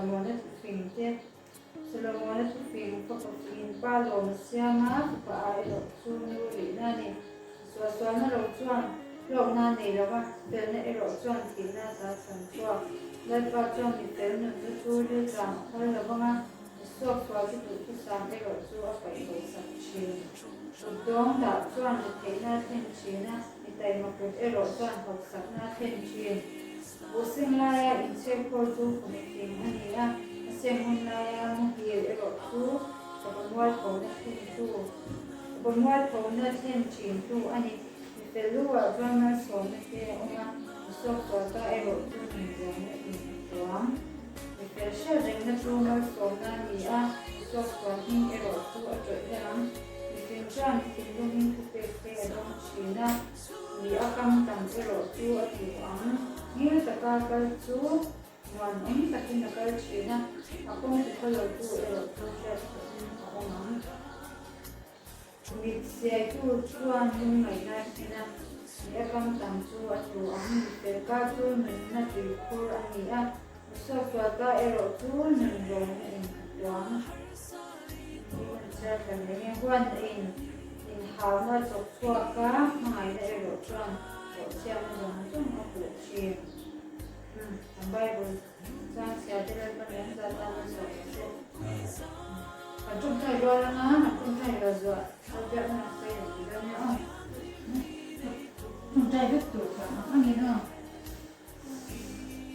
Solomona thufing te, Solomona thufing fapa fingin pa lawm a siam a, fapa a erawh chu nu rihna a ni. Suahsualna lo chuan hlawkna a nei lo va, felna erawh chuan thihna a ta chhan chhuak. Lalpa chuan mi fel nunna chu riltlang a phal lo vang a, mi suaksual te duhthusam erawh chu a paih bo sak thin. Kut dawng dah chuan retheihna a thlen thin a, mi taima kut erawh chuan hawksakna a thlen thin. Buhseng laia inchhekhawl chu kum fing a ni a, a seng hun laia muhil erawh chu fapa mualphona thlentu, fapa mualphona thlen thintu a ni. Mi fel luah chuan malsawmna te a awm a, mi suaksual ta erawh chu nunruangna in a tuam. Mi fel hriat rengna chu malsawmna a ni a, mi suaksual hming erawh chu a tawih hlel ang. Mi fing chuan thinlungin thupek te a dawng thin a. Mi a kam tam erawh chu a tlu ang. Ngil taka kal chu muan awm takin a kal thin a, a kawng ti khaw lotu erawh chu hriat theih in a awm ang. Mit siaitu chuan lungngaihna a thlen a, mi a kam tam chu a tlu ang. Mi felka chu nunna tuikhur a ni a, mi suaksualka erawh chu nun rawmna in a tuam. Huan in inhauna chawk chhuak a, hmangaihna erawh chuan bawhchhiatna zawng zawng a khuh thin. Kan Bible chuan chhiar te Lalpa leh an zat tan a sawi a che. Kan tawngtai rual anga kan tawngtai rual zuah Lalbiakna a sawi lo tih dawn nia aw. Tawngtai vek tur kha ang angin aw.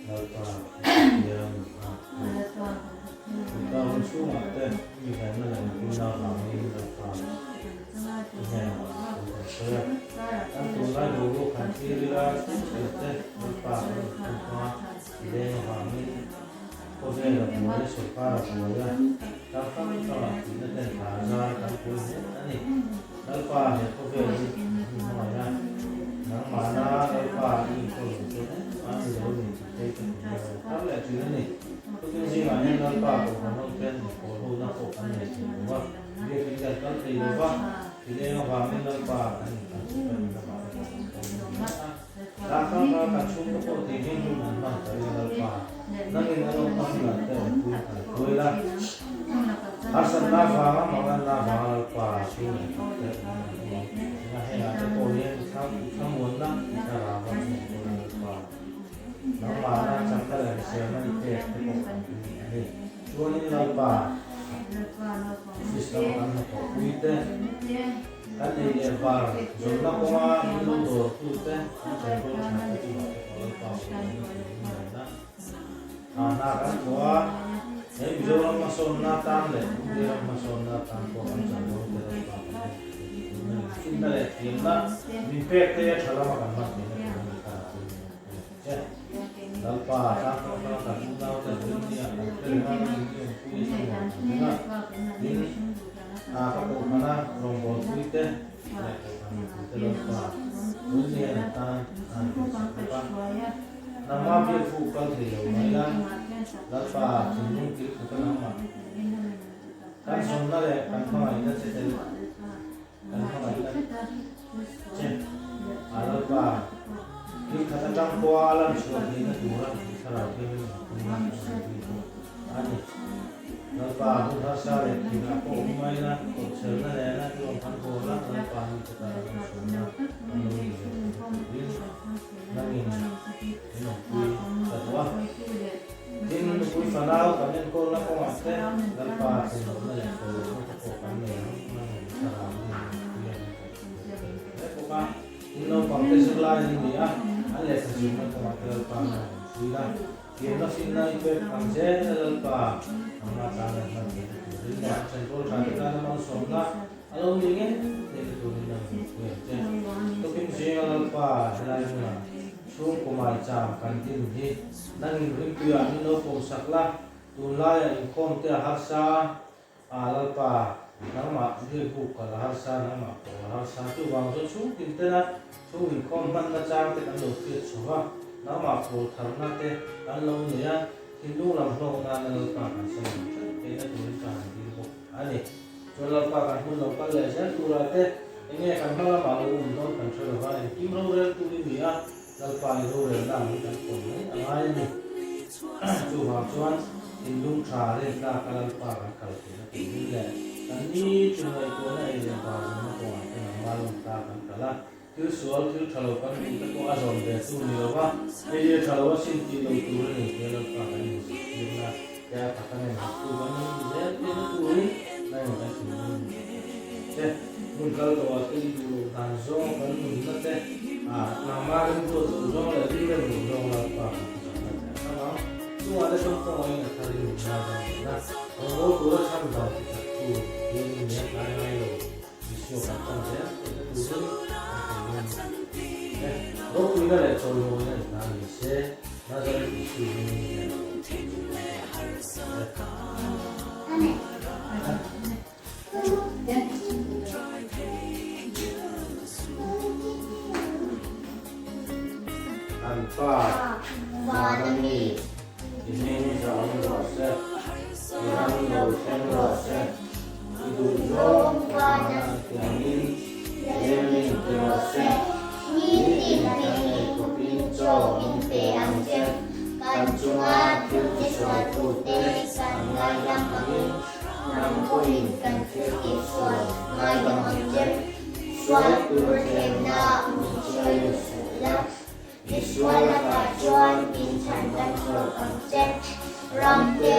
Lalpa Pathian a Lalpa hun chhungah te mi venna leh mipui avangin Lalpa i hnenah thu kan sawi a. Kan tunlai boruak han thlir ila chhungchhia te Lalpa kan inkhung hma i leng avangin khawvel a buai a, sawrkar a buai a, tlang hrang hrangah thihna ten thla a zar a kan buai hle a ni. Lalpa he khawvel hi min hmangaih a, nangmahna Lalpa i inkawl lo chuan engmah a ni lo ni tih te ka hmu hian a thar leh thin a ni. Tukin zingah hian Lalpa kohhran ho ten inkawl hona pawh kan nei thei lo va, biakin kan kal thei lo va, thileng avangin Lalpa kan inkal chhuak a ni lamah te pawh kan kal a ni a. Tlangkangkar kan chhungte pawh tih hi hun an hman ka ring a Lalpa, nangin a lawmna hunah te awmpui kan hruai la. Harsatna avanga manganna avanga Lalpa chhung leh khat te awm an awm ang tih ka ring a, hengah te pawh hian i thlang i thlamuanna i thlarau a min enkawl a Lalpa. Nangmahna chakna leh hriselna i pek te pawh kan ring a ni. Chuanin Lalpa, office lama kan hnathawhpui te, Kan ei leh var zawrhna kawnga min lo dawrtute an chanvo tha te chungah te pawh Lalpa hualna tih min ngen a. Hna kan thawh a, he Mizoram hmasawnna tan leh India ram hmasawnna tan pawh an chanvo te Lalpa kan hmu thei te tih min ngen. Finna leh thiamna min pek te a tha lama kan hman theihna tur a ni kha a pawimawh a ni che. Lalpa tlangkang hrang kan unau te vawiin nia kan hre reng a, nangin i awmpui a thlamuan kan ring a, tin, a ka kohhrana rawngbawlpui te leh kohhran mipui te Lalpa vawiin nia an tan a an beisei bawk a. Nangmah biakbuk kal thei lo mai la, Lalpa thinlung kil khata nangmah kan zawnna leh kan hmangaihna che tel Kan hmangaihna che a Lalpa, thil khat atang pawha a lan chhuah theihna tura i thlarau thianghlim ang pui nan kan han pui bawk a ni. Lalpa, hun harsa leh thihna pawh awm mai la, kawhchhelna nena i rawn han haw la, Lalpa mite tana kan chhunna kan lo ni ve theihna turin nangin min awmpui ta duh a. Tin, nupui fanau kan enkawlna kawngah te Lalpa thinlawmna leh fellohna te pawh kan nei ang, nangin thlarau in nupui a min kaih theih theih hle bawk a. Tin, naupang te zirlai an ni a, an lehkha zirna kawngah te Lalpa nang in pui la, thiamna finna i pek ang zel a Lalpa nangma tan an hman theihna turin leh an chanvo tha te tana malsawmna a lo ni ngei theihna turin nang in pui ang che. Tukin zinga Lalpa helai hmunah Chhungkaw maicham kan din hi nangin ringtuiah min lo pawmsak la, tunlaiah inkhawm te a harsa a, Lalpa nangmah biakbuk kal a harsa, nangmah pawh a harsa, chuvang chuan chhungtin tena chhung inkhawm hmanna chang te kan lo hriat chho va, nangmah pawl tharna te kan lo nei a, thinlung lam hlawk nana Lalpa kan sawi ang theuh theihna turin ka han dil bawk a ni. Chuan Lalpa kan hun lo kal leh zel turah te enge kan hma lamah lo awm dawn kan hre lova, engkim rorel tur i ni a, Lalpa i rorelna ang hi kan pawm mai a ngai a ni. Chuvang chuan. Thinlung tha rintlak a Lalpa kan kal theihna turin leh kan nitin ngaihtuahna ei leh bar zawmna kawngah te nangmah lawmtlak kan kal a. Thil sual, thil tha lo kan tih te pawh a zawm ve tu ni lo va, hei hi a tha lo a sin tih lo tur a ni tia Lalpa kan inzirtirna te a taka nen han tu kan lo ni zel theihna turin nangin kan thinlung min pe che. Hmun kal tawhah te i duh loh dan zawng kan nunna te, nangmah rimruat loh zawng leh rilrem loh zawng Lalpa kan hmuhna te a tam ang. Chungah te chuan kawngaiin a tharin min ngaidam leh a, rawngbâwl tura chhan dam ti tak tu hian min a tlai ngai lo. Isua kan tan zel theihna turin kan thinlung e. Ropuina leh chawimawina i hna ni se, Nazareth Isu hmingin hian a lo thleng chu kan tawh e. Kan Pa, Vana mi, i hming zah awm rawh se, i ram lo thleng rawh se, i duh zawng vana tiangin lemin ti rawh se, nitin kan ei khawpin chaw min pe ang che, kan chunga thil tisualtute kan ngaidam angin, Hnam pawhin kan thil tih sual ngaidam ang che. Sual tur thlemna min hruai lut suh la. Misual lakah chuan min chhan dam zawk ang che. Ram te.